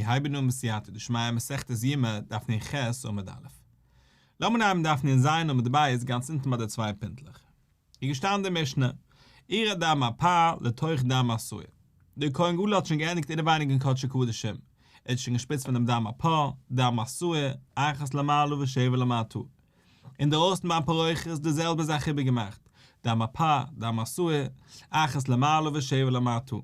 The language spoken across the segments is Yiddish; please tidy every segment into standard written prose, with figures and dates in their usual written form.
מיר הייבן אן בסייעתא דשמיא מסכת יומא דף נ"ח עמוד א'. לאמיר אנהייבן דף נ"ז עמוד ב' גאנץ אונטן ביי די צוויי פינטלעך. איז געשטאנען די משנה, עירה דם הפר לתוך דם השעיר. דער כהן גדול האט שוין געענדיגט אינעווייניג אין קדשי קדשים, ער האט שוין געשפריצט פון דעם דם הפר, דם השעיר, אחת למעלה ושבע למטה. אינדערויסן ביים פרוכת די זעלבע זאך איבערגעמאכט, דם הפר, דם השעיר, אחת למעלה ושבע למטה.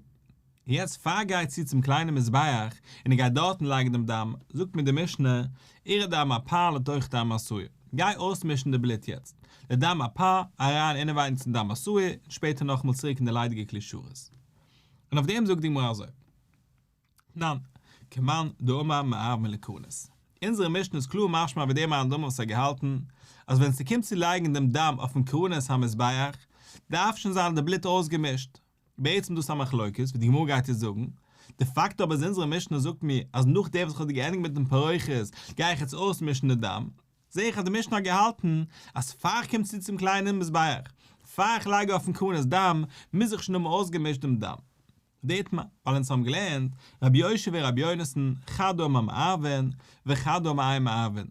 יעצט פאר גייט צו צום קליינעם מזבח און ער גייט דארטן לייגן דעם דם, זאגט מיר די משנה, עירה דם הפר לתוך דם השעיר, גיי אויסמישן די בלוט יעצט, די דם הפר, אריין אינעווייניג צום דם השעיר, און שפעטער נאכאמאל צוריק אין די ליידיגע כלי שרת. און אויף דעם זאגט די גמרא אזוי. תנן, כמאן דאמר מערבין לקרנות. אונזערע משנה איז קלאר משמע ווי דער מאן דאמר וואס האט געהאלטן אז ווען ס'קומט צו לייגן דעם דם אויפן קרנות המזבח, דארף שוין זיין די בלוט אויסגעמישט, בעצם דאס א מחלוקת, ווי די גמרא גייט יעצט זאגן. די פאקט אבער אז אונזערע משנה זאגט מיר אז נאכדעם וואס איך האב געענדיגט מיטן פרוכת גיי איך יעצט אויסמישן די דם, זעה איך אז די משנה האט געהאלטן אז פאר איך קום צו צום קליינעם מזבח, פאר איך לייג אויפן קרנות דם, מוז איך שוין האבן אויסגעמישט דעם דם. דאיתמר, ווייל אונז האבן געלערנט, רבי יאשיה ורבי יונתן, חד אמר מערבין, וחד אמר אין מערבין.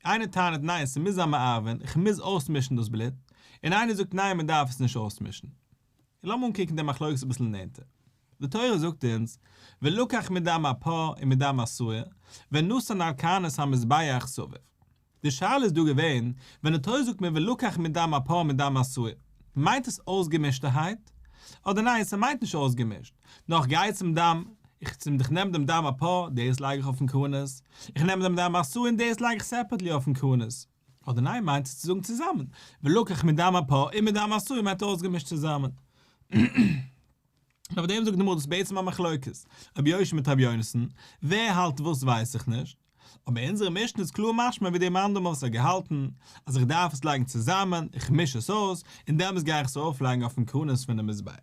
איינער טענה'ט ניין ס'מוז זיין מערבין, איך מוז אויסמישן דאס בלוט, און איינער זאגט ניין מ'דארף עס נישט אויסמישן. און לאמיר אנקוקן די מחלוקת אביסל נענטער. די תורה זאגט אונז, ולקח מדם הפר ומדם השעיר, ונתן על קרנות המזבח סביב. די שאלה איז דא געווען, ווען די תורה זאגט מיר ולקח מדם הפר ומדם השעיר, מיינט עס אויסגעמישטערהייט? אדער ניין ס'מיינט נישט אויסגעמישט, נאר איך גיי צום דם, איך צום איך נעם דעם דם הפר, דאס לייג איך אויפן קרנות, איך נעם דעם דם השעיר און דאס לייג איך separately אויפן קרנות. אדער ניין מיינט עס צו זאגן צוזאמען, ולקח מדם הפר ומדם השעיר מיינט אויסגעמישט צוזאמען. און אויף דעם זאגט די גמרא דאס איז בעצם א מחלוקת, רבי יאשיה מיט רבי יונתן, ווער האלט וואס ווייס איך נישט, אבער אונזערע משנה איז קלאר משמע ווי דער מאן דאמר וואס האט געהאלטן אז איך דארף עס לייגן צוזאמען, איך מיש עס אויס, און דעמאלס גיי איך עס ארויפלייגן אויפן קרנות פונעם מזבח.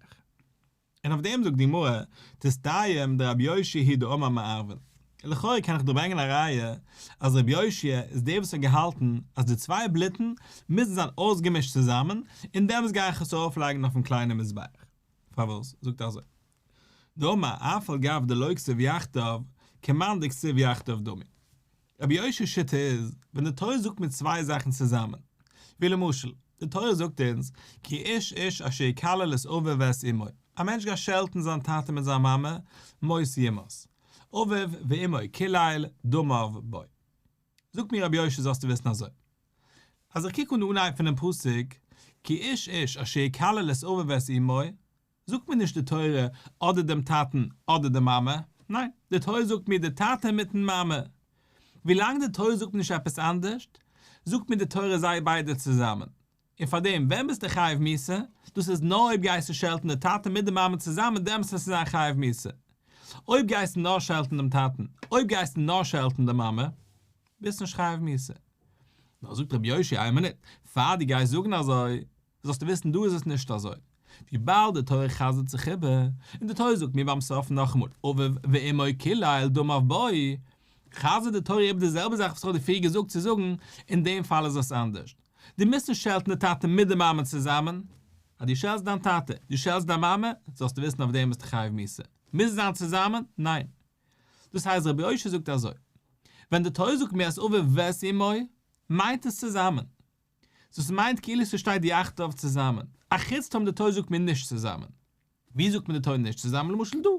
און אויף דעם זאגט די גמרא, תסתיים דרבי יאשיה הוא דאמר מערבין. לכאורה קען איך דא ברענגען א ראיה אז רבי יאשיה איז דער וואס האט געהאלטן אז די צוויי בלוטן מוזן זיין אויסגעמישט צוזאמען, און דעמאלס גיי איך עס ארויפלייגן אויפן קליינעם מזבח. פארוואס? זאגט ער אזוי, דאמר אף על גב דלא כתיב יחדיו, כמאן דכתיב יחדיו דמי. רבי יאשיה'ס שיטה איז, ווען די תורה זאגט מיר צוויי זאכן צוזאמען, ווי למשל, די תורה זאגט אונז, כי איש איש אשר יקלל את אביו ואת אמו, א מענטש גייט שעלטן זיין טאטע מיט זיין מאמע, מות יומת, אביו ואמו קילל, דמיו בו. זאגט מיר רבי יאשיה זאלסטו וויסן אזוי, אז איך קוק אן די אנהייב פונעם פסוק, כי איש איש אשר יקלל את אביו ואת אמו, זאגט מיר נישט די תורה אדער דעם טאטן אדער די מאמע, ניין, די תורה זאגט מיר די טאטע מיטן מאמע. ווילאנג די תורה זאגט מיר נישט עפעס אנדערשט, זאגט מיר די תורה זיי ביידע צוזאמען. און פארדעם ווען ביסטו חייב מיתה? דאס איז נאר אויב גייסטו שעלטן די טאטע מיט די מאמע צוזאמען דעמאלטס וועסטו זיין חייב מיתה. אויב גייסטו נאר שעלטן דעם טאטן, אויב גייסטו נאר שעלטן די מאמע, ביסט נישט חייב מיתה. נאר זאגט רבי יאשיה איין מינוט, פאר דו גייסט זאגן אזוי, זאלסטו וויסן דא איז עס נישט אזוי, וויבאלד די תורה חזר'ט זיך איבער, און די תורה זאגט מיר ביים סוף נאכאמאל אביו ואמו קילל דמיו בו, חזר'ט די תורה איבער די זעלבע זאך וואס איך האב דיר פריער געזאגט צו זאגן, אין דעם פאל איז עס אנדערש. דו מוזט נישט שעלטן די טאטע מיט די מאמע צוזאמען. אז דו שעלטסט דיין טאטע, דו שעלטסט דיין מאמע, זאלסטו וויסן אויף דעם ביסטו חייב מיתה. מוז עס זיין צוזאמען? ניין. דאס הייסט רבי יאשיה זאגט אזוי, ווען די תורה זאגט מיר את אביו ואת אמו, מיינט עס צוזאמען. דאס מיינט כאילו ס'שטייט יחדיו צוזאמען, אחוץ טאמער די תורה זאגט מיר נישט צוזאמען. ווי זאגט מיר די תורה נישט צוזאמען? למשל דא,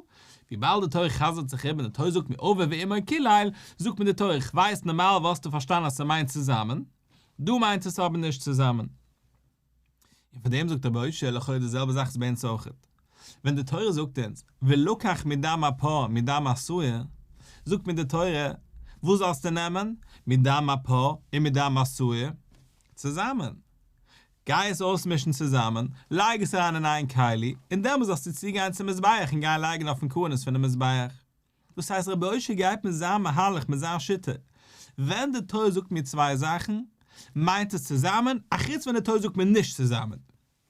וויבאלד די תורה חזר'ט זיך איבער און די תורה זאגט מיר אביו ואמו קילל, זאגט מיר די תורה איך ווייס נארמאל וואלסטו פארשטאנען אז ס'מיינט צוזאמען, דא מיינט עס אבער נישט צוזאמען. און פאר דעם זאגט רבי יאשיה לכאורה די זעלבע זאך איז ביי אונז אויכעט. ווען די תורה זאגט אונז ולקח מדם הפר מדם השעיר, זאגט מיר די תורה וואס זאלסטו נעמען, מדם הפר און מדם השעיר, צוזאמען. גיי עס אויסמישן צוזאמען, לייג עס אריין אין איין כלי, און דעמאלס זאלסטו צוגיין צום מזבח און גיין לייגן אויפן קרנות פונעם מזבח. דאס הייסט רבי יאשיה גייט מיט זיין מהלך מיט זיין שיטה, ווען די תורה זאגט מיר צוויי זאכן, מיינט עס צוזאמען, אחוץ ווען די תורה זאגט מיר נישט צוזאמען.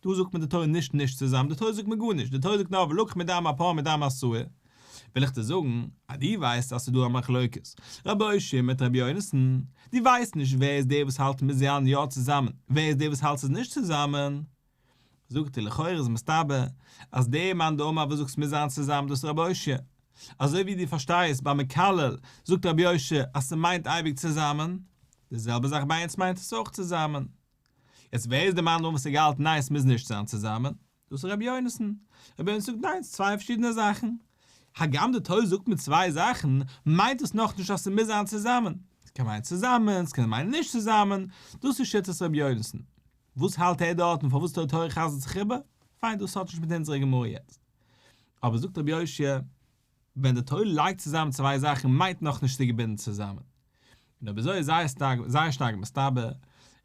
דא זאגט מיר די תורה נישט נישט צוזאמען, די תורה זאגט מיר גארנישט, די תורה זאגט נאר ולקח מדם הפר מדם השעיר. וויל איך דיר זאגן, אז דו ווייסט אז ס'איז דא א מחלוקת, רבי יאשיה מיט רבי יונתן, דו ווייסט נישט ווער איז דער וואס האלט מוז זיין יא צוזאמען, ווער איז דער וואס האלט ס'איז נישט צוזאמען, זאגט ער לכאורה איז מסתבר אז דער מאן דאמר וואס זאגט ס'מוז זיין צוזאמען דאס איז רבי יאשיה. אזוי ווי דו פארשטייסט ביי מקלל זאגט רבי יאשיה אז ס'מיינט אייביג צוזאמען, די זעלבע זאך ביי אונז מיינט עס אויך צוזאמען. יעצט ווער איז די מאן דאמר וואס האט געהאלטן ניין ס'מוז נישט זיין צוזאמען? דאס איז רבי יונתן. רבי יונתן זאגט ניין ס'איז צוויי פארשידענע זאכן. הגם די תורה זאגט מיר צוויי זאכן, מיינט עס נאכנישט אז ס'מוז זיין צוזאמען. ס'קען מיינען צוזאמען, ס'קען מיינען נישט צוזאמען, דאס איז שיטת רבי יונתן. וואס האלט ער דארט און פארוואס די תורה חזר'ט זיך איבער? פיין דאס האט נישט מיט אונזערע גמרא יעצט. אבער זאגט רבי יאשיה, ווען די תורה לייגט צוזאמען צוויי זאכן מיינט נאכנישט ס'איז געבינדן צוזאמען. און אויב אזוי איז זייער שטארק זייער שטארק מסתבר,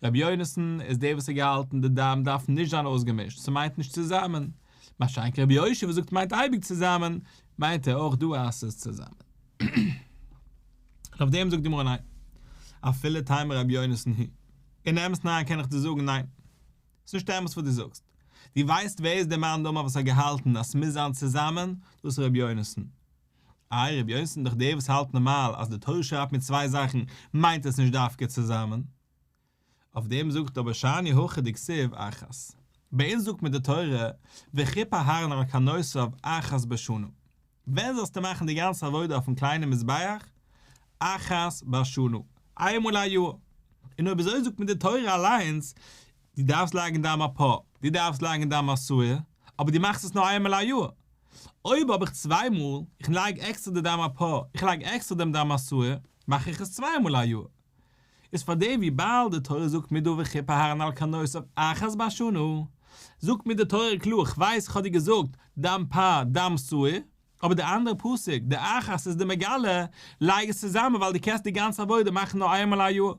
רבי יונתן איז דער וואס האט געהאלטן די דם דארף נישט זיין אויסגעמישט, ס'מיינט נישט צוזאמען. מה שאין כן רבי יאשיה וואס זאגט מיינט אייביג צוזאמען, מיינט ער אויך דא אז ס'איז צוזאמען. און אויף דעם זאגט די גמרא ניין. אפילו תימא רבי יונתן היא. אין אמת'ן אריין קען איך דיר זאגן ניין. ס'נישט אמת וואס דו זאגסט. דו ווייסט ווער איז דער מאן דאמר וואס האט געהאלטן אז ס'מוז זיין צוזאמען? דאס איז רבי יונתן. איי רבי יונתן איז דאך דער וואס האלט נארמאל אז די תורה שרייבט מיט צוויי זאכן מיינט עס נישט דווקא צוזאמען. אויף דעם זאגט אבער שאני הכא דכתיב אחת. ביי אונז זאגט מיר די תורה וכיפר אהרן על קרנותיו אחת בשנה. ווען זאלסטו מאכן די גאנצע עבודה אויפן קליינעם מזבח? אחת בשנה, איינמאל א יאר. און אויב אזוי זאגט מיר די תורה אליינס, דו דארפסט לייגן דם הפר, דו דארפסט לייגן דם השעיר, אבער דו מאכסט עס נאר איינמאל א יאר. אויב האב איך צוויי מאל, איך לייג עקסטער די דם הפר, איך לייג עקסטער דעם דם השעיר, מאך איך עס צוויי מאל א יאר. איז פאר דעם וויבאלד די תורה זאגט מיר דא וכיפר אהרן על קרנותיו אחת בשנה, זאגט מיר די תורה קלאר כ'ווייס כ'האב דיר געזאגט דם פר דם שעיר, אבער די אנדערע פסוק די אחת איז די מגלה, לייג עס צוזאמען ווייל דו קענסט די גאנצע עבודה מאכן נאר איינמאל א יאר.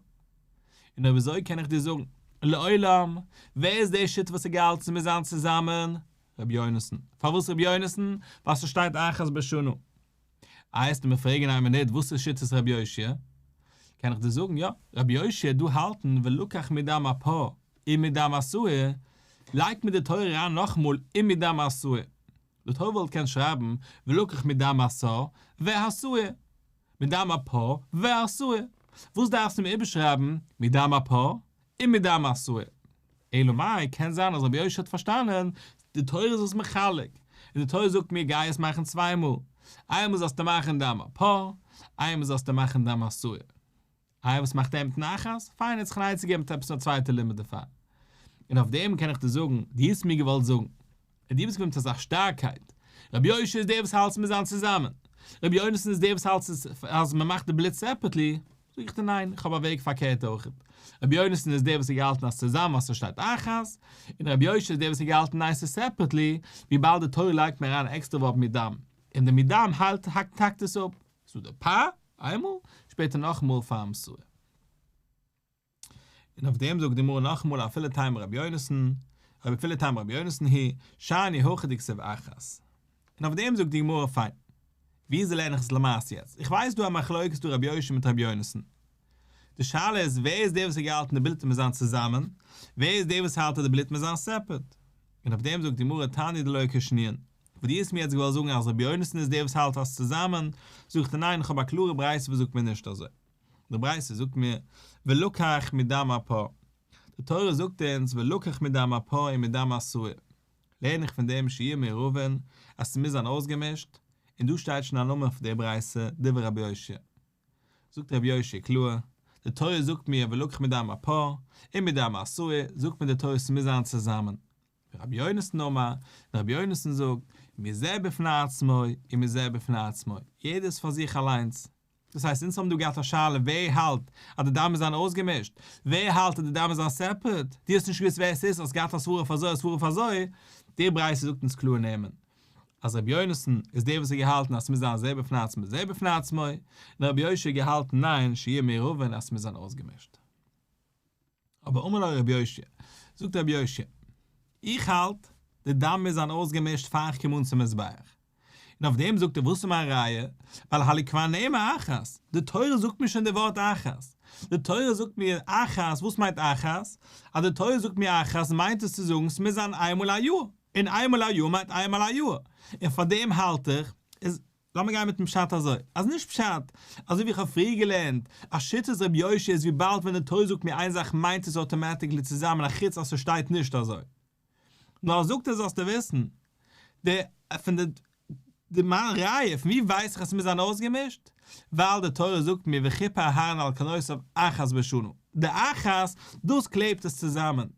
און אויב אזוי קען איך דיר זאגן, לעולם, ווער איז די שיטה וואס האט געהאלטן ס'מוז זיין צוזאמען? ר' יונתן. פארוואס ר' יונתן? ווייל ס'שטייט אחת בשנה. איי וועסטו מיר פרעגן איין מינוט וואס איז שיטת רבי יאשיה? קען איך דיר זאגן יא, רבי יאשיה דא האלטן ולקח מדם הפר ומדם השעיר, לייגט מיר די תורה אריין נאכאמאל ומדם השעיר, די תורה וואלט געקענט שרייבן ולקח מדם השה והשעיר, מדם הפר והשעיר, וואס דארפסטו מיר איבערשרייבן מדם הפר ומדם השעיר? אלא מאי, קען זיין אז רבי יאשיה האט פארשטאנען, די תורה איז עס מחלק, און די תורה זאגט מיר גיי עס מאכן צוויי מאל, איינמאל זאלסטו מאכן דם הפר, איינמאל זאלסטו מאכן דם השעיר. איי וואס מאכט ער מיטן אחת? פיין ער האט זיך אן עצה געגעבן מיט עפעס א צווייטע לימוד דערפאר. און אויף דעם קען איך דיר זאגן, דו האסט מיר געוואלט זאגן, און דו ביסט געווען מיט אסאך שטארקייט, רבי יאשיה איז דער וואס האלט ס'מוז זיין צוזאמען, רבי יונתן איז דער וואס האלט אז מ'מאכט די בלוט separately, זאג איך דיר ניין, איך האב א וועג פארקערט אויך. רבי יונתן איז דער וואס האט געהאלטן אז צוזאמען אז ס'שטייט אחת, און רבי יאשיה איז דער וואס האט געהאלטן ניין ס'איז separately, וויבאלד די תורה לייגט מיר אריין עקסטערע ווארט מדם, און די מדם האלט האקט האקט עס אפ. ס'דא די פר, איינמאל, שפעטער נאכאמאל פאר'ן שעיר. און אויף דעם זאגט די גמרא נאכאמאל אפילו תימא רבי יונתן, אפילו תימא רבי יונתן היא, שאני הכא דכתיב אחת. און אויף דעם זאגט די גמרא פיין, וויאזוי לערן איך עס למעשה יעצט? איך ווייס דא א מחלוקת דא רבי יאשיה מיט רבי יונתן. די שאלה איז ווער איז דער וואס האט געהאלטן די בלוט מוז זיין צוזאמען, ווער איז דער וואס האלט אז די בלוט מוז זיין separate? און אויף דעם זאגט די גמרא תניא דלא כשנויין. וואס דו האסט מיר יעצט געוואלט זאגן אז רבי יונתן איז דער וואס האלט אז צוזאמען, זאג איך דיר ניין איך האב א קלארע ברייתא וואס זאגט מיר נישט אזוי. די ברייתא זאגט מיר ולקח מדם הפר, די תורה זאגט אונז ולקח מדם הפר ומדם השעיר, לערן איך פון דעם שיהיו מעורבין אז ס'מוז זיין אויסגעמישט, און דא שטייט שוין א נאמען פון די ברייתא, דברי רבי יאשיה. זאגט רבי יאשיה קלאר, די תורה זאגט מיר ולקח מדם הפר ומדם השעיר, זאגט מיר די תורה ס'מוז זיין צוזאמען, ורבי יונתן אמר, און רבי יונתן זאגט, מזה בפני עצמו ומזה בפני עצמו, יעדער איז פאר זיך אליינס. דאס הייסט אונז האבן דא געהאט א שאלה ווער האלט אז די דם מוז זיין אויסגעמישט, ווער האלט אז די דם מוז זיין separate, דו האסט נישט געוואוסט ווער עס איז, האסט געהאט א סברה אויף אזוי א סברה אויף אזוי, די ברייתא זאגט אונז קלאר נעמען אז רבי יונתן איז דער וואס האט געהאלטן אז ס'מוז זיין זה בפני עצמו זה בפני עצמו, און רבי יאשיה האט געהאלטן ניין שיהיו מעורבין אז ס'מוז זיין אויסגעמישט. אבער אמר לו רבי יאשיה, זאגט רבי יאשיה, איך האלט, די דם מוז זיין אויסגעמישט פאר איך קום אן צום מזבח. און אויף דעם זאגט ער, וואס איז מיין ראיה? ווייל הלא כבר נאמר אחת, די תורה זאגט מיר שוין די ווארט אחת. די תורה זאגט מיר אחת, וואס מיינט אחת? אז די תורה זאגט מיר אחת מיינט עס צו זאגן ס'מוז זיין איינמאל א יאר, און איינמאל א יאר מיינט איינמאל א יאר, און פאר דעם האלט איך, איז לאמיר גיין מיטן פשט אזוי, אז נישט פשט, אזוי ווי איך האב פריער געלערנט, אז שיטת רבי יאשיה איז וויבאלד ווען די תורה זאגט מיר איין זאך מיינט עס automatically צוזאמען אחוץ אז ס'שטייט נישט אזוי. נאר זאגט ער זאלסטו וויסן, די פון די. די מיין ראיה פון ווי ווייס איך אז ס'מוז זיין אויסגעמישט? ווייל די תורה זאגט מיר וכיפר אהרן על קרנותיו אחת בשנה. די אחת, דאס קלעבט עס צוזאמען.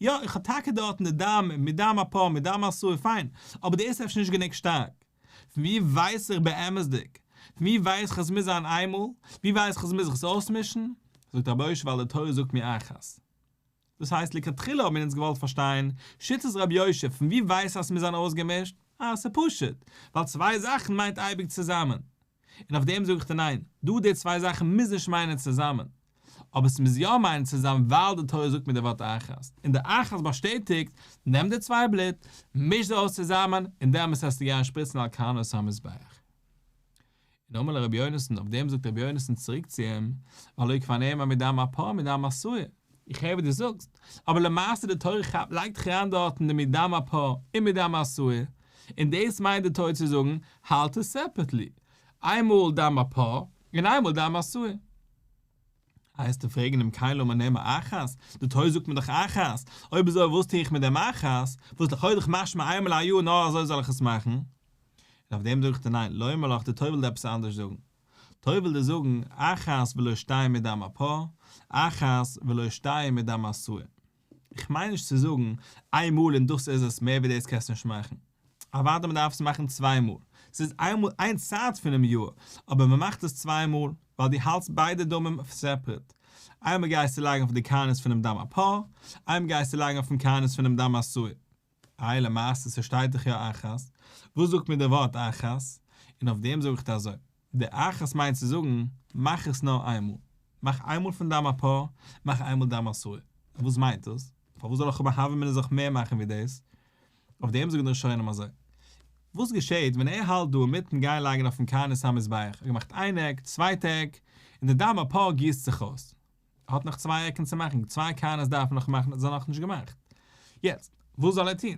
יא, איך האב טאקע דארטן די דם מיט דם הפר מיט דם השעיר, פיין, אבער דאס איז אפשר נישט גענוג שטארק. פון ווי ווייס איך באמת'דיג? פון ווי ווייס איך אז ס'מוז זיין איינמאל? ווי ווייס איך אז מ'מוז זיך עס אויסמישן? זאגט רבי יאשיה ווייל די תורה זאגט מיר אחת. דאס הייסט לכתחילה האבן מיר אונז געוואלט פארשטיין שיטת רבי יאשיה פון ווי ווייס אז ס'מוז זיין אויסגעמישט? אה ס'פשוט ווייל צוויי זאכן מיינט אייביג צוזאמען. און אויף דעם זאג איך דיר ניין, דא די צוויי זאכן מוז נישט מיינען צוזאמען. אבער ס'מוז יא מיינען צוזאמען ווייל די תורה זאגט מיר די ווארט אחת, און די אחת באשטעטיגט, נעם די צוויי בלוט, מיש זיי אויס צוזאמען, און דעמאלטס וועסטו גיין שפריצן על קרנות המזבח. און אמר לו רבי יונתן, אויף דעם זאגט רבי יונתן צוריק צו אים, והלא כבר נאמר מדם הפר ומדם השעיר, איך הער וואס דו זאגסט, אבער למעשה די תורה כאפט לייגט דאך אריין דארטן די מדם הפר און מדם השעיר, און דאס מיינט די תורה צו זאגן, האלט עס separately, איינמאל דם הפר און איינמאל דם השעיר. הייסט פרעגן אם כן למה נאמר אחת, די תורה זאגט מיר דאך אחת, אויב אזוי וואס טו איך מיט דעם אחת, וואס לכאו' דאך משמע איינמאל א יאר נאר אזוי זאל איך עס מאכן? און אויף דעם זאג איך דיר ניין, לומר לך די תורה וויל דיר עפעס אנדערש זאגן. תורה וויל דיר זאגן, אחת ולא שתיים מדם הפר, אחת ולא שתיים מדם השעיר. איך מיין נישט צו זאגן איין מאל און דאס איז עס מער ווי דאס קענסטו נישט מאכן. אוודאי מען דארף עס מאכן צוויי מאל, ס'איז איינמאל איין צייט פונעם יאר, אבער מען מאכט עס צוויי מאל, ווייל דו האלטסט ביידע דמים separate. איינמאל גייסטו לייגן אויף די קרנות פונעם דם הפר, איינמאל גייסטו לייגן אויפן קרנות פונעם דם השעיר. איי למעשה ס'שטייט דאך יא אחת, וואס זאגט מיר די ווארט אחת? און אויף דעם זאג איך דיר אזוי, די אחת מיינט צו זאגן, מאך עס נאר איינמאל. מאך איינמאל פון דם הפר, מאך איינמאל דם השעיר. וואס מיינט דאס? פארוואס זאל איך האבן א הוה אמינא זיך מער מאכן ווי דאס? אויף דעם זאגן די ראשונים אזוי. וואס געשעהט ווען ער האלט דא אינמיטן גיין לייגן אויפן קרנות המזבח, ער האט געמאכט איין עק, צווייטע עק, און די דם הפר גיסט זיך אויס. ער האט נאך צוויי עקן צו מאכן, צוויי קרנות דארף ער נאך מאכן, האט ער נאכנישט געמאכט. יעצט, וואס זאל ער טון?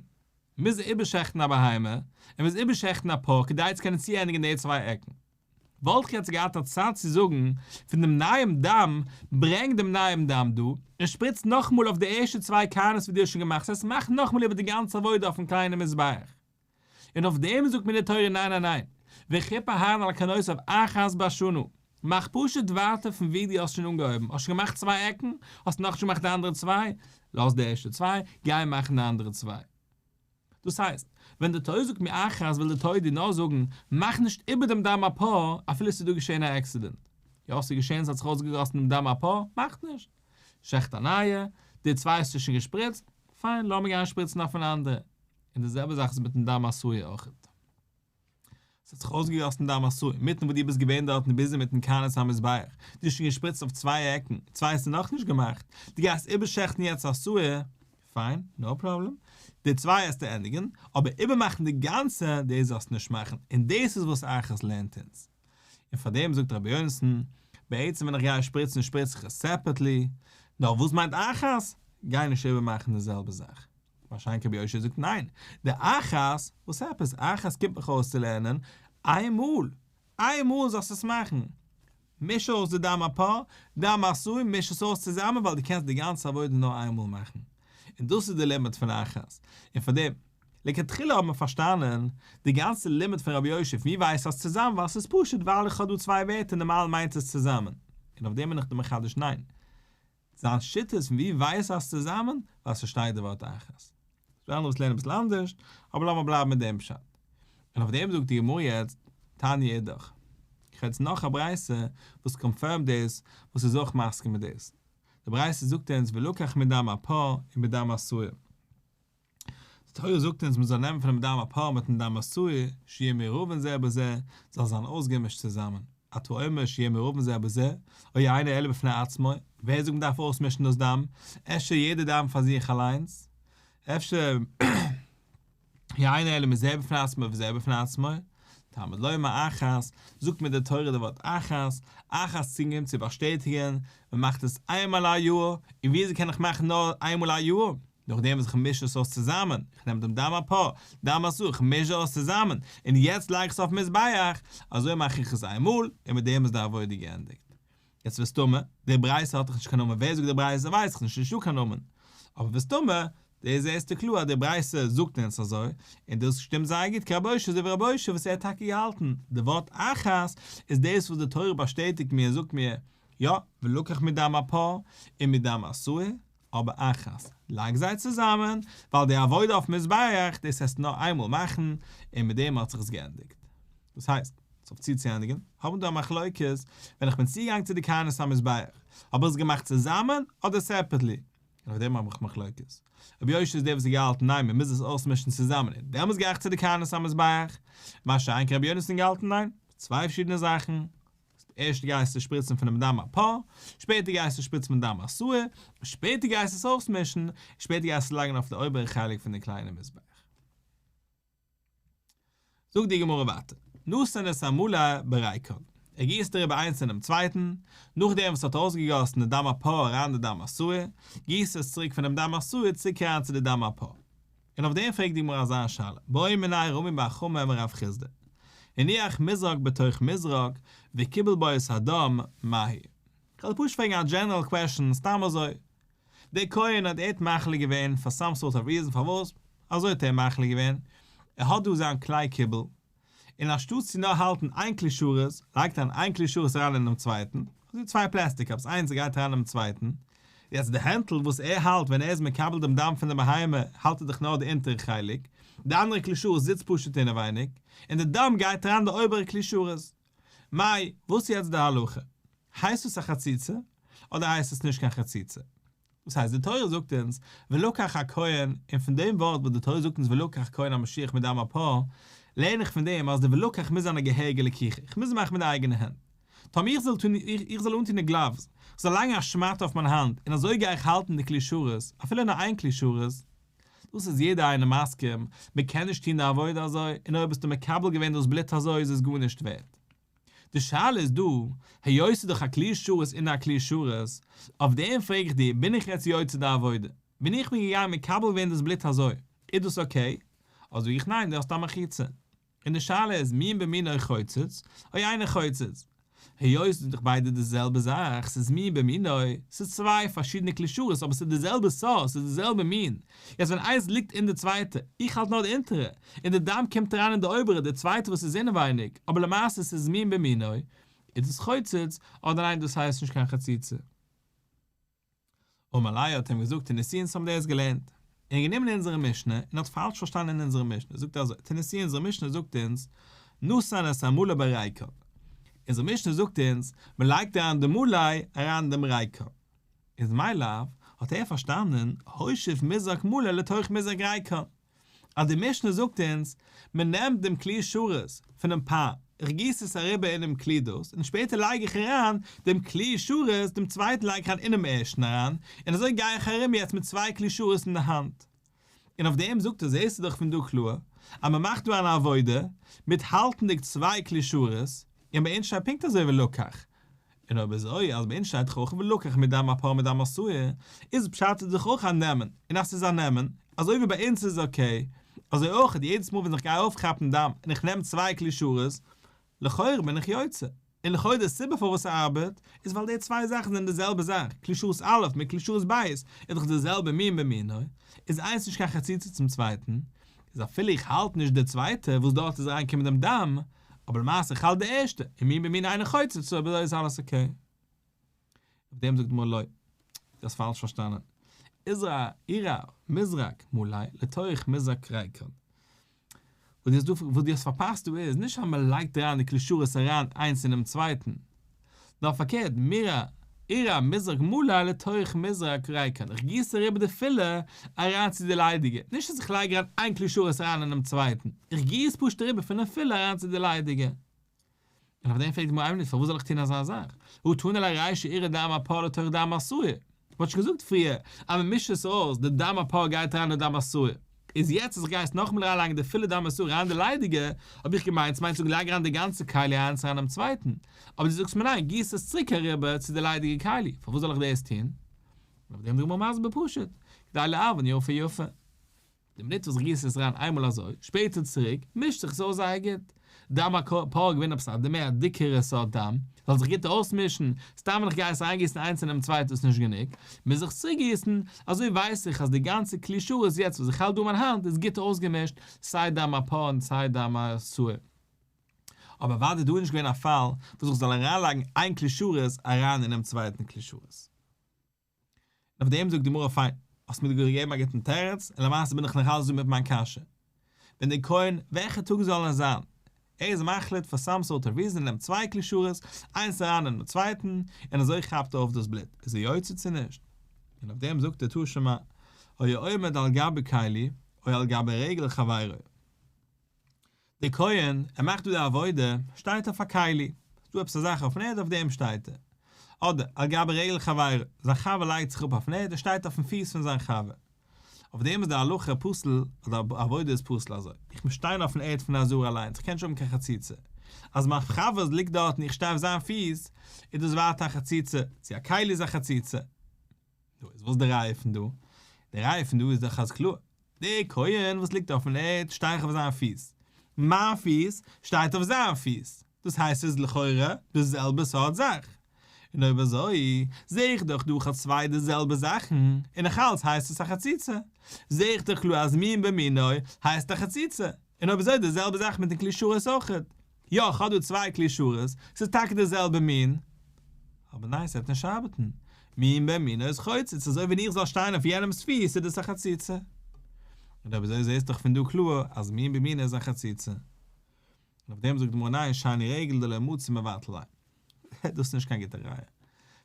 מוז ער איבערשעכטן א בהמה, ער מוז איבערשעכטן א פר כדי צו קענען צוענדיגן די צוויי עקן. וואלט איך יעצט געהאט א צד צו זאגן פון דעם נייעם דם, ברענג דעם נייעם דם דא, און שפריץ נאכאמאל אויף די ערשטע צוויי קרנות וואס דו האסט שוין געמאכט, ס'הייסט מאך נאכאמאל איבער די גאנצע עבודה אויפן קליינעם מזבח. און אויף דעם זאגט מיר די תורה ניין ניין ניין, וכיפר אהרן על קרנותיו אחת בשנה, מאך פשוט ווייטער פון ווי דו האסט שוין אנגעהויבן, האסט שוין געמאכט צוויי עקן, האסט נאכנישט געמאכט די אנדערע צוויי, לאז די ערשטע צוויי, גיי מאכן די אנדערע צוויי. דאס הייסט, ווען די תורה זאגט מיר אחת וויל די תורה דיר נאר זאגן, מאך נישט איבער דעם דם הפר אפילו עס איז דא געשען א accident. יא ס'איז געשען ס'האט זיך אויסגעגאסן דעם דם הפר, מאכט נישט. שעכט א נייע, די צוויי האסטו שוין געשפריצט, פיין לאמיר גיין שפריצן אויף אן אנדערע. און די זעלבע זאך איז מיטן דם השעיר אויכעט. ס'האט זיך אויסגעגאסן דם השעיר, אינמיטן וואס דו ביסט געווען דארטן busy מיטן קרנות המזבח, דו האסט שוין געשפריצט אויף צוויי עקן, צוויי האסטו נאכנישט געמאכט, דו גייסט איבערשעכטן יעצט א שעיר, פיין, no problem, די צוויי העסטו ענדיגן, אבער איבערמאכן די גאנצע, דאס זאלסטו נישט מאכן, און דאס איז וואס אחת לערנט אונז. און פאר דעם זאגט רבי יונתן, בעצם ווען איך גיי שפריצן שפריץ איך עס separately, נאר וואס מיינט אחת? גיי נישט איבערמאכן די זעלבע זאך. מה שאין כן רבי יאשיה זאגט ניין, די אחת, וואס עפעס? אחת קומט מיך אויס צו לערנען איין מאל, איין מאל זאלסטו עס מאכן, מיש אויס די דם הפר, דם השעיר, מיש עס אויס צוזאמען ווייל דו קענסט די גאנצע עבודה נאר איין מאל מאכן, און דאס איז די לימוד פון אחת, און פאר דעם, לכתחילה האט מען פארשטאנען די גאנצע לימוד פון רבי יאשיה, ווי ווייסט אז צוזאמען ווייל ס'איז פשוט ווייל איך האב דא צוויי ווערטער נארמאל מיינט עס צוזאמען, און אויף דעם בין איך דיר מחדש ניין, זיין שיטה איז פון ווי ווייס אז צוזאמען ווייל ס'שטייט די ווארט אחת. ס'דא אנדערע וואס לערנען אביסל אנדערש, אבער לאמיר בלייבן מיט דעם פשט. און אויף דעם זאגט די גמרא יעצט, תניא אידך. איך האב יעצט נאך א ברייתא וואס confirm ט דאס, וואס איז אויך מסכים מיט דאס. די ברייתא זאגט אונז ולקח מדם הפר ומדם השעיר. די תורה זאגט אונז מען זאל נעמען פונעם דם הפר מיטן דם השעיר, שיהיו מעורבין זה בזה, זאל זיין אויסגעמישט צוזאמען. אתה אומר שיהיו מעורבין זה בזה, או אינו אלא בפני עצמו, ווער זאגט מען דארף אויסמישן דאס דם? אפשר יעדע דם פאר זיך אליינס? אפשר אינו אלא מזה בפני עצמו וזה בפני עצמו? תלמוד לומר אחת, זאגט מיר די תורה די ווארט אחת, אחת צינגען צו באשטעטיגן, מען מאכט עס איינמאל א יאר, און וויאזוי קען איך מאכן נאר איינמאל א יאר? נאכדעם וואס איך מיש עס אויס צוזאמען, איך נעם דעם דם הפר, דם השעיר, איך מיש זיי אויס צוזאמען, און יעצט לייג איך עס אויפן מזבח, אזוי מאך איך עס איינמאל, און מיט דעם איז די עבודה געענדיגט. יעצט מסתמא, די ברייתא האט דאך נישט קיין נאמען, ווער זאגט די ברייתא ווייס איך נישט, נישטא קיין נאמען. אבער מסתמא, דאס זעסטו קלאר אז די ברייתא זאגט אונז אזוי, און דאס שטימט זייער גוט כרבי אושעיא אזוי ווי רבי אושעיא וואס ער האט טאקע געהאלטן, די ווארט אחת איז דאס וואס די תורה באשטעטיגט מיר און זאגט מיר, יא, ולקח מדם הפר ומדם השעיר, אבער אחת, לייג זיי צוזאמען, ווייל די עבודה אויפן מזבח, דאס העסטו נאר איינמאל מאכן, און מיט דעם האט זיך עס געענדיגט. דאס הייסט, אויף צוצוענדיגן, האבן דא א מחלוקת, ווען איך בין צוגעגאנגען צו די קרנות המזבח, האב איך עס געמאכט צוזאמען אדער סעפערטלי? און אויף דעם האב איך מחלוקת. רבי אושעיא איז דער וואס האט געהאלטן ניין מען מוז עס אויסמישן צוזאמען און דעמאלטס גיי איך צו די קרנות המזבח, מה שאין כן רבי יונתן געהאלטן ניין, צוויי פארשידענע זאכן, ערשט גייסטו שפריצן פונעם דם הפר, שפעטער גייסטו שפריצן פון דם השעיר, שפעטער גייסטו עס אויסמישן, און שפעטער גייסטו עס לייגן אויף די אויבערע חלק פון די קליינע מזבח. זאגט די גמרא ווייטער, נתן את המלא בריקן, ער גיסט אריבער איינס אינעם צווייטן, נאכדעם וואס ער האט אויסגעגאסן די דם הפר אריין די דם השעיר, גיסט ער עס צוריק פונעם דם השעיר צוריק אריין צו די דם הפר. און אויף דעם פרעגט די גמרא אזא שאלה, בעא מיניה רמי בר חמא מרב חסדא, הניח מזרק בתוך מזרק וקיבל בו את הדם, מהו? כ'וועל פשוט פרעגן א דזשענעראל קוועשאן, סתם אזוי. דער כהן האט ער האט מחליט געווען פאר סאם סארט אוו ריזען פארוואס אזוי האט ער מחליט געווען, ער האט דא זיין כלי קיבול, און אנשטאט צו נאר האלטן איין כלי שרת, לייגט ער איין כלי שרת אריין אינעם צווייטן, אזוי צוויי פלעסטיק קאפס איינס גייט אריין אינעם צווייטן, יעצט די הענטל וואס ער האלט ווען ער איז מקבל דעם דם פון די בהמה האלט ער דאך נאר די אונטערע חלק, די אנדערע כלי שרת זיצט פשוט אינעווייניג, און די דם גייט אריין די אויבערע כלי שרת. מאי, וואס איז יעצט די הלכה? הייסט עס א חציצה אדער הייסט עס נישט קיין חציצה? דאס הייסט די תורה זאגט אונז ולקח הכהן, און פון דעם ווארט וואס די תורה זאגט אונז ולקח הכהן המשיח מדם הפר, לערן איך פון דעם אז די ולקח מוז זיין א געהעריגע לקיחה, איך מוז עס מאכן מיט די אייגענע הענט. טאמער איך זאל טון, איך זאל אנטון די גלאווס, איך זאל לייגן א שמאטע אויף מיין האנט, און אזוי גיי איך האלטן די כלי שרת, אפילו נאר איין כלי שרת, דאס איז יעדער איינער מסכים, מען קען נישט טון די עבודה אזוי, און אויב האסטו מקבל געווען דאס בלוט אזוי איז עס גארנישט ווערט. די שאלה איז דא, היות ס'איז דאך א כלי שרת אין א כלי שרת, אויף דעם פרעג איך דיר, בין איך יעצט יוצא די עבודה? ווען איך בין געגאנגען מקבל געווען דאס בלוט אזוי, איז דאס אקעי? אדער זאג איך ניין, דו האסט א מחיצה. און די שאלה איז מין במינו חוצץ, או אינו חוצץ. היות ס'איז דאך ביידע די זעלבע זאך, ס'איז מין במינו, ס'איז צוויי פארשידענע כלי שרת אבער ס'איז די זעלבע סארט, ס'איז די זעלבע מין, יעצט ווען איינס ליגט אין די צווייטע, איך האלט נאר די אונטערע, און די דם קומט אריין אין די אויבערע, די צווייטע וואס איז אינעווייניג, אבער למעשה ס'איז מין במינו, איז דאס חוצץ, אדער ניין דאס הייסט נישט קיין חציצה. אמר ליה האט אים געזאגט תניתוה אונז האבן דאס געלערנט און גענומען אונזערע משנה און האט פאלש פארשטאנען אונזערע משנה זאגט ער אזוי תניתוה אונזערע משנה זאגט אונז נתן את המלא בריקן אונזער משנה זאגט אונז מען לייגט אריין די מלא אריין אין דעם ריקן איז מאי לאו האט ער פארשטאנען הושיב מזרק מלא לתוך מזרק ריקן אז די משנה זאגט אונז, מען נעמט דעם כלי שרת פונעם פר, איך גיס עס אריבער אינעם כלי דאס, און שפעטער לייג איך אריין דעם כלי שרת, דעם צווייטן לייג איך אריין אינעם ערשטן אריין, און אזוי גיי איך ארום יעצט מיט צוויי כלי שרת אין די האנט. און אויף דעם זאגט ער, זעסטו דאך פון דא קלאר, אז מען מאכט דא אן עבודה, מיט האלטנדיג צוויי כלי שרת, און ביי אונז שטייט פונקט אזוי ולקח, און אויב אזוי אז ביי אונז שטייט דאך אויך ולקח מדם הפר ומדם השעיר, איז פשט איז דאך אויך א נעמען, און אז ס'איז א נעמען, אזוי ווי ביי אונז איז אקעי, אזוי אויך יעדעס מאל ווען איך גיי אויפכאפן דם און איך נעם צוויי כלי שרת, לכאורה בין איך יוצא, און לכאורה די סיבה פארוואס ס'ארבעט, איז ווייל די צוויי זאכן זענען די זעלבע זאך, כלי שרת א' מיט כלי שרת ב' איז דאך די זעלבע מין במינו, איז איינס נישט קיין חציצה צום צווייטן, איז אפילו איך האלט נישט די צווייטע וואס דארט איז אריינגעקומען דעם דם, אבער למעשה איך האלט די ערשטע, און מין במינו אינו חוצץ אויב אזוי איז אלעס אקעי. אויף דעם זאגט די גמרא לא, דו האסט פאלש פארשטאנען. איזרא אירע מזרק מלא לתוך מזרק ריקן. וואס דו האסט דא וואס דו האסט פארפאסט דא איז נישט אז מען לייגט אריין די כלי שרת אריין איינס אינעם צווייטן, נאר פארקערט, מירא אירע מזרק מלא לתוך מזרק ריקן, איך גיס אריבער די פילע אריין צו די ליידיגע, נישט אז איך לייג אריין איין כלי שרת אריין אינעם צווייטן, איך גיס פשוט אריבער פונעם פילע אריין צו די ליידיגע. און אויף דעם פרעגט די גמרא איין מינוט פארוואס זאל איך טון אזא זאך? הא תנא ליה רישא אירע דם הפר לתוך דם השעיר, מ'האט שוין געזאגט פריער אז מ'מישט עס אויס, די דם הפר גייט אריין אין די דם השעיר, איז יעצט אז איך גיי עס נאכאמאל אריינלייגן די פילע דם השעיר אריין אין די ליידיגע, האב איך געמיינט ס'מיינט צו לייג אריין די גאנצע כלי איינס אריין אינעם צווייטן, אבער דו זאגסט מיר ניין גיס עס צוריק אריבער צו די ליידיגע כלי, פארוואס זאל איך דאס טון? און אויף דעם איז די גמרא מסביר פשוט, כדי לערבן יפה יפה. די מינוט וואס איך גיס עס אריין איינמאל אזוי, שפעטער צוריק, מישט זיך עס אויס זייער גוט. דם הפר געווען עפעס א מער דיקערע סארט דם, זאל זיך גוט אויסמישן, סתם ווען איך גיי עס אריינגיסן איינס אינעם צווייטן איז נישט גענוג, מוז איך צוריק-גיסן, אזוי ווייס איך אז די גאנצע כלי שרת יעצט וואס איך האלט דא אין מיין האנט איז גוט אויסגעמישט, סיי דם הפר און סיי דם השעיר. אבער אוודאי דא איז נישט געווען א פאל וואס איך זאל אריינלייגן איין כלי שרת אריין אינעם צווייטן כלי שרת. און אויף דעם זאגט די גמרא פיין, האסט מיר געגעבן א גוטן תירוץ, און למעשה בין איך נאך אלץ דא מיט מיין קשיא. ווען דער כהן, וועלכע טאג זאל עס זיין, ער איז מחליט פאר סאם סארט אוו ריזען נעמט צוויי כלי שרת, איינס אריין אינעם צווייטן, און אזוי כאפט ער אויף דאס בלוט, איז ער יוצא צו נישט? און אויף דעם זאגט ער תא שמע, היה עומד על גבי כלי, או על גבי רגל חברו. דער כהן, ער מאכט דא די עבודה, שטייט אויף א כלי, ס'דא עפעס א זאך אויפן ערד אויף דעם שטייט ער. אדער, על גבי רגל חברו, זיין חבר לייגט זיך אפ אויפן ערד, ער שטייט אויפן פיס פון זיין חבר. אויף דעם איז די הלכה פסול, אז די עבודה איז פסול אזוי. איך מוז שטיין אויפן ערד פון די עזרה אליינס, איך קען נישט האבן קיין חציצה. אז מיין חבר ליגט דארט און איך שטיי אויף זיין פיס, איז דאס ווייטער א חציצה, צו א כלי איז א חציצה. נו, איז וואס די ראיה פון דא? די ראיה פון דא איז דאך אז קלאר, דער כהן וואס ליגט אויפן ערד שטיי איך אויף זיין פיס, מיין פיס שטייט אויף זיין פיס, דאס הייסט ס'איז לכאורה די זעלבע סארט זאך, און אויב אזוי זע איך דאך דא כ'האב צוויי די זעלבע זאכן, און נאכאלץ הייסט עס א חציצה, זע איך דאך קלאר אז מין במינו הייסט א חציצה, און אויב אזוי די זעלבע זאך מיט די כלי שרת אויכעט. יא, כ'האב דא צוויי כלי שרת, ס'איז טאקע די זעלבע מין, אבער ניין ס'וועט נישט ארבעטן, מין במינו איז חוצץ, אזוי ווען איך זאל שטיין אויף יענעמ'ס פיס איז דאס א חציצה. און אויב אזוי זעסט דאך פון דא קלאר אז מין במינו איז א חציצה. און אויף דעם זאגט די גמרא ניין שאני רגל דלא מצי מבטל ליה. דאס איז נישט קיין גוטע ראיה.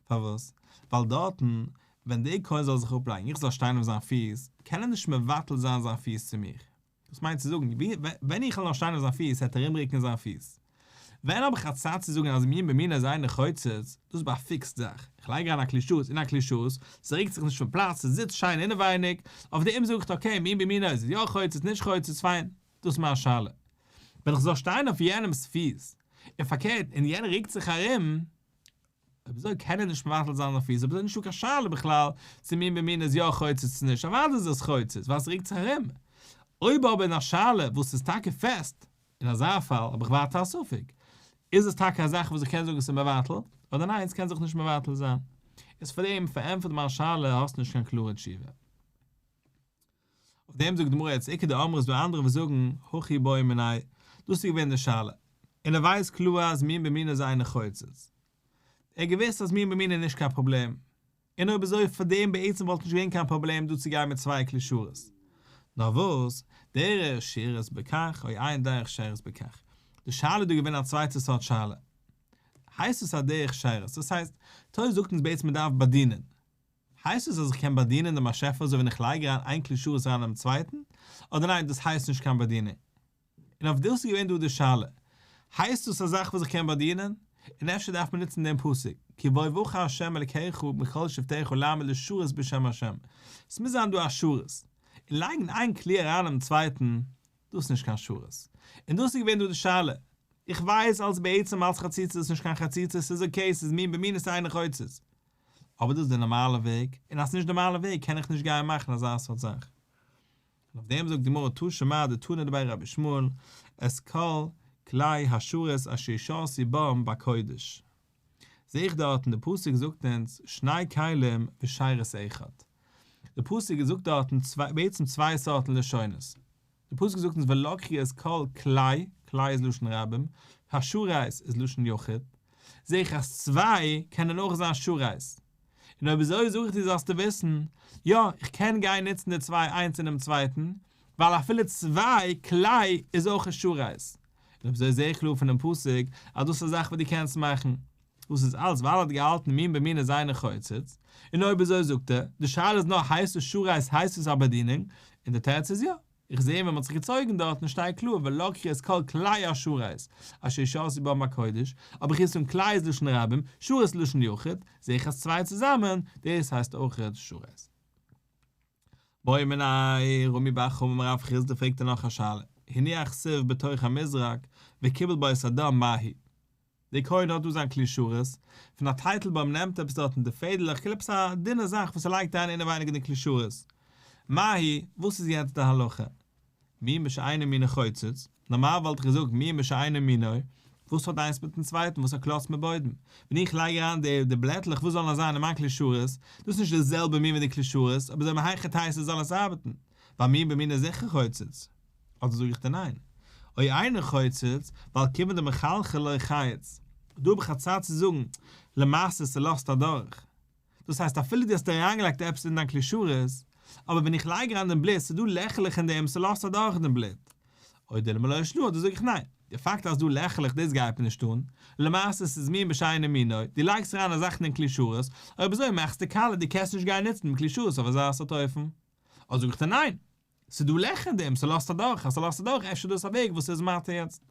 פארוואס? ווייל דארטן ווען דער כהן זאל זיך אפלייגן איך זאל שטיין אויף זיין פיס, קען ער נישט מבטל זיין זיין פיס צו מיך. דאס מיינט צו זאגן, ווען איך וועל נאר שטיין אויף זיין פיס העט ער ארומרוקן זיין פיס. ווען האב איך א צד צו זאגן אז מין במינו איז אינו חוצץ, דאס איז ביי א פיקסד זאך, איך לייג אריין א כלי שרת אין א כלי שרת, ס'רוקט זיך נישט פון פלאץ, ס'זיצט שיין אינעווייניג, אויף דעם זאג איך okay מין במינו איז יא חוצץ נישט חוצץ פיין, דאס איז מיין שאלה. ווען איך זאל שטיין אויף יענעמ'ס פיס, און פארקערט און יענער רוקט זיך ארום, אויב אזוי קען ער נישט מבטל זיין זיין פיס, אויב אזוי איז נישטא קיין שאלה בכלל צו מין במינו איז יא חוצץ צו נישט, אוודאי איז עס חוצץ ווייל עס רוקט זיך ארום. אויב אבער אין א שאלה וואס איז טאקע פעסט, אין אזא פאל האב איך ווייטער א ספק, איז עס טאקע א זאך וואס איך קען זאגן עס איז מבטל, אדער ניין עס קען זיך נישט מבטל זיין. איז פאר דעם פארענטפערט מיין שאלה האסט נישט קיין קלארע תשובה. אויף דעם זאגט די גמרא יעצט איכא דאמרי איז דא אנדערע וואס זאגן הכי בעי מיניה, דאס איז געווען די שאלה, און ער ווייסט קלאר אז מין במינו איז אינו חוצץ, ער האט געוואוסט אז מין במינו איז נישט קיין פראבלעם, און אויב אזוי פאר דעם בעצם וואלט נישט געווען קיין פראבלעם דא צו גיין מיט צוויי כלי שרת, נאר וואס, דרך שירות בכך או אין דרך שירות בכך, די שאלה איז דא געווען א צווייטע סארט שאלה, הייסט עס א דרך שירות, דאס הייסט, תורה זאגט אונז בעצם מען דארף באדינען, הייסט עס אז איך קען באדינען דעם באשעפער אזוי ווען איך לייג אריין איין כלי שרת אריין אינעם צווייטן? אדער ניין דאס הייסט נישט קיין באדינען? און אויף דאס איז געווען דא די שאלה, הייסט דאס א זאך וואס איך קען באדינען? און אפשר דארף מען נוצן דעם פסוק, כי בו בחר ה' אלקיך מכל שבטיך לעמוד לשרת בשם ה'. עס מוז זיין דא א שרת. און לייגן איין כלי אריין אינעם צווייטן, דאס איז נישט קיין שרת. און דאס איז געווען דא די שאלה. איך ווייס אלס בעצם אלס חציצה איז נישט קיין חציצה, ס'איז okay, ס'איז מין במינו אינו חוצץ. אבער דאס איז די נארמאלע וועג, און אז ס'נישט די נארמאלע וועג קען איך נישט גיין מאכן אזא סארט זאך. און אויף דעם זאגט די גמרא תא שמע דתנא דבי רבי ישמעאל את כל כלי השרת אשר ישרתו בם בקודש. זעה איך דארט אין די פסוק זאגט אונז שני כלים ושרת אחד. די פסוק זאגט דארטן בעצם צוויי סארטן לשונות. די פסוק זאגט אונז ולקחו את כל כלי, כלי איז לשון רבים, השרת איז לשון יחיד, זעה איך אז צוויי קענען אויך זיין שרת. און אויב אזוי זאג איך דיר זאלסטו וויסן, יא, איך קען גיין נוצן די צוויי איינס אינעם צווייטן, ווייל אפילו צוויי כלי איז אויך א שרת. און אויב אזוי זעה איך קלאר פונעם פסוק אז דאס איז א זאך וואס דו קענסט מאכן. דאס איז אלץ ווייל ער האט געהאלטן מין במינו איז אינו חוצץ, און אויב אזוי זאגט ער, די שאלה איז נאר הייסט עס שרת הייסט עס א באדינונג, און די תירוץ איז יא, איך זעה ווען מ'האט זיך געצויגן דארטן שטייט קלאר ולקחו את כל כלי השרת אשר ישרתו בם בקודש, אבער איך זאג כלי איז לשון רבים, שרת איז לשון יחיד, זעה איך אז צוויי צוזאמען, דאס הייסט אויכעט שרת. בעא מיניה רמי בר חמא מרב חסדא פרעגט ער נאך א שאלה, הניח סיב בתוך המזרק וקיבל בו את הדם מהו? דער כהן האט דא זיין כלי שרת, פון א טייטלבוים נעמט עפעס דארטן די פעדעלעך כאילו עפעס א דינע זאך וואס ער לייגט אריין אינעווייניג אין די כלי שרת. מהו, וואס איז יעצט די הלכה? מין בשאינו מינו חוצץ? נארמאל וואלט איך געזאגט מין בשאינו מינו, וואס האט איינס מיטן צווייטן, וואס א קלאץ מיט בוידעם? ווען איך לייג אריין די די בלעטלעך וואס זאלן זיין אין מיין כלי שרת, דאס איז נישט די זעלבע מין ווי די כלי שרת, אבער זיי מהיכי תיתי זאל עס ארבעטן, ווייל מין במינו איז זיכער חוצץ. אדער זאג איך דיר ניין? או אינו חוצץ, ווייל כיוון דמחלחל לא חייץ. דא האב איך א צד צו זאגן, למעשה ס'לאזט אדורך. דאס הייסט אפילו דו האסט אריינגעלייגט עפעס אין דיין כלי שרת, אבער ווען איך לייג אריין דעם בלוט, ס'איז דא לעכעלעך אין דעם, ס'לאזט אדורך דעם בלוט. או דילמא לא שנא, אדער זאג איך ניין, די פאקט אז ס'דא לעכעלעך דאס גייט מיר נישט אן, למעשה ס'איז מין בשאינו מינו, דו לייגסט אריין א זאך אין דעם כלי שרת, אויב אזוי מאכסטו קאליע, דו קענסט נישט גיין נוצן דעם כלי שרת אויף אזא סארט אופן. אדער זאג איך דיר ניין, ס'איז דא לעכער אין דעם, ס'לאזט אדורך, אז ס'לאזט אדורך אפשר איז דאס א וועג וואס איז מתיר יעצט.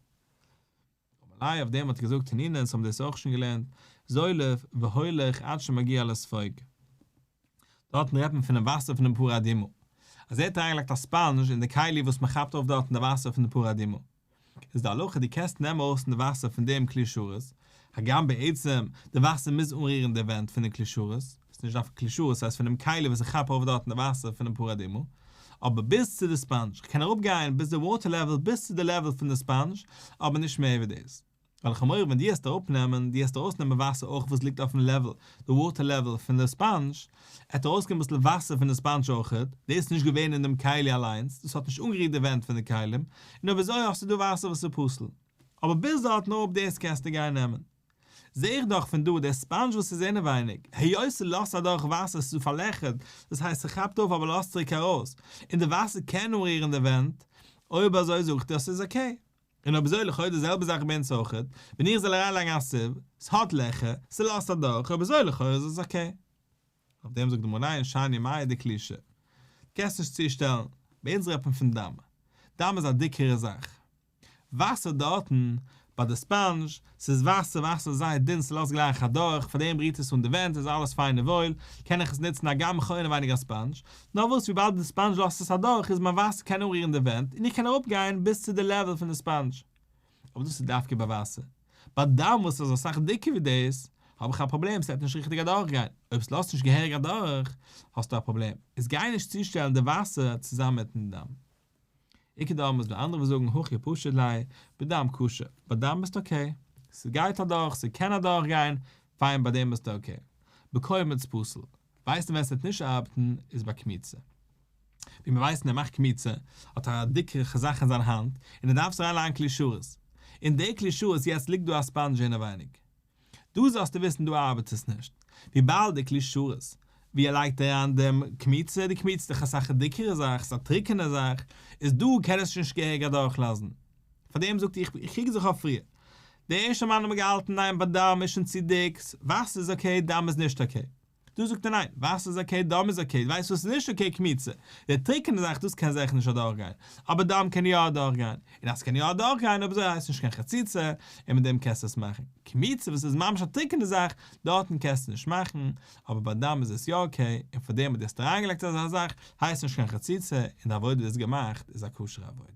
אמר ליה אויף דעם האט ער געזאגט תנינא אונז האבן דאס אויך שוין געלערנט, זולף והולך עד שמגיע לספוג. דארטן רעדט מען פונעם וואסער פונעם פרה אדומה, אז ער האט אריינגעלייגט א ספאנדזש אין די כלי וואס מען כאפט אויף דארטן די וואסער פון די פרה אדומה, איז די הלכה דו קענסט נעמען ארויס די וואסער פון דעם כלי שרת, הגם בעצם די וואסער מוז אנרירן די ווענט פון די כלי שרת, ס'איז נישט דווקא כלי שרת, ס'הייסט פונעם כלי וואס איך כאפ אויף דארטן די וואסער פונעם פרה אדומה, אבער ביז צו די ספאנדזש, כ'קען אראפגיין ביז די water level ביז צו די level פון די ספאנדזש, אבער נישט מער ווי דאס. ווייל איך האב מורא ווען דו העסט אראפנעמען, דו העסט ארויסנעמען וואסער אויך וואס ליגט אויפן level, די water level פון די ספאנדזש, עט ארויסקומען אביסל וואסער פון די ספאנדזש אויכעט, דאס איז נישט געווען אין דעם כלי אליינס, דאס האט נישט אנגערירט די ווענט פון די כלים, און אויב אזוי האסטו דא וואסער וואס איז פסול. אבער ביז דארטן אראפ דאס קענסטו גיין נעמען. זע איך דאך פון דא דער ספאנדזש וואס איז אינעווייניג, היות ס'לאזט אדורך וואסער ס'איז פארלעכערט, דאס הייסט ס'כאפט אויף אבער לאזט צוריק ארויס, און די וואסער קען אנרירן די ווענט, אויב אזוי זאגט ער אז ס'איז okay. און אויב אזוי לכאו' די זעלבע זאך ביי אונז אויכעט, ווען איך זאל אריינלייגן א sieve, ס'האט לעכער, ס'לאזט אדורך, אויב אזוי לכאו' איז עס okay. אויף דעם זאגט די גמרא ניין שאני מיא דקלישי. קענסט נישט צושטעלן, ביי אונז רעדט מען פון דם. דם איז א דיקערע זאך. וואסער דארטן ביי די ספאנדזש, ס'איז וואסער, וואסער איז זייער דין ס'לאזט גלייך אדורך, פארדעם רירט עס אן די ווענט איז אלעס פיין און וואויל, קען איך עס נוצן הגם איך האב אינעווייניג א ספאנדזש, נאר וואס וויבאלד די ספאנדזש לאזט עס אדורך איז מיין וואסער קען אנרירן די ווענט און איך קען אראפגיין ביז צו די level פון די ספאנדזש. אבער דאס איז דווקא ביי וואסער. ביי דם וואס איז אסאך דיקער ווי דאס, האב איך א פראבלעם ס'וועט נישט ריכטיג אדורכגיין, אויב ס'לאזט נישט געהעריג אדורך האסטו א פראבלעם, איז גיי נישט צושטעלן די וואסער צוזאמען מיטן דם. איכא דאמרי איז דא אנדערע וואס זאגן הכי פשיט ליה, בדם כשר, ביי דם ביסטו okay, ס'גייט אדורך, ס'קען אדורך גיין, פיין ביי דעם ביסטו okay. בקומץ פסול, ווייסטו ווען ס'וועט נישט ארבעטן איז ביי קמיצה. ווי מיר ווייסן ער מאכט קמיצה, האט ער א דיקערע זאך אין זיין האנט, און ער דארף עס אריין לייגן כלי שרת. אין די כלי שרת יעצט ליגט דא א ספאנדזש אינעווייניג. דא זאלסטו וויסן דא ארבעט עס נישט, וויבאלד די כלי שרת ווי ער לייגט אריין דעם קמיצה, די קמיצה איז דאך אסאך א דיקערע זאך, ס'איז א טרוקענע זאך, איז דא קען עס נישט געהעריג אדורכלאזן. פארדעם זאגט איך איך קריג זיך אויף פריער. די ערשטע מאן האט מען געהאלטן ניין ביי דם איז שוין צו דיק, וואסער איז okay דם איז נישט okay. דא זאגט ער ניין, וואסער איז okay דם איז okay, ווייסט וואס איז נישט okay קמיצה, די טרוקענע זאך דאס קען זיכער נישט אדורכגיין, אבער דם קען יא אדורכגיין, און אז ס'קען יא אדורכגיין אויב אזוי הייסט נישט קיין חציצה, און מיט דעם קענסטו עס מאכן. קמיצה וואס איז ממש א טרוקענע זאך, דארטן קענסטו נישט מאכן, אבער ביי דם איז עס יא okay, און פאר דעם אז דו האסט אריינגעלייגט אזא זאך, הייסט נישט קיין חציצה, און די עבודה וואס דו האסט געמאכט איז א כשר'ע עבודה.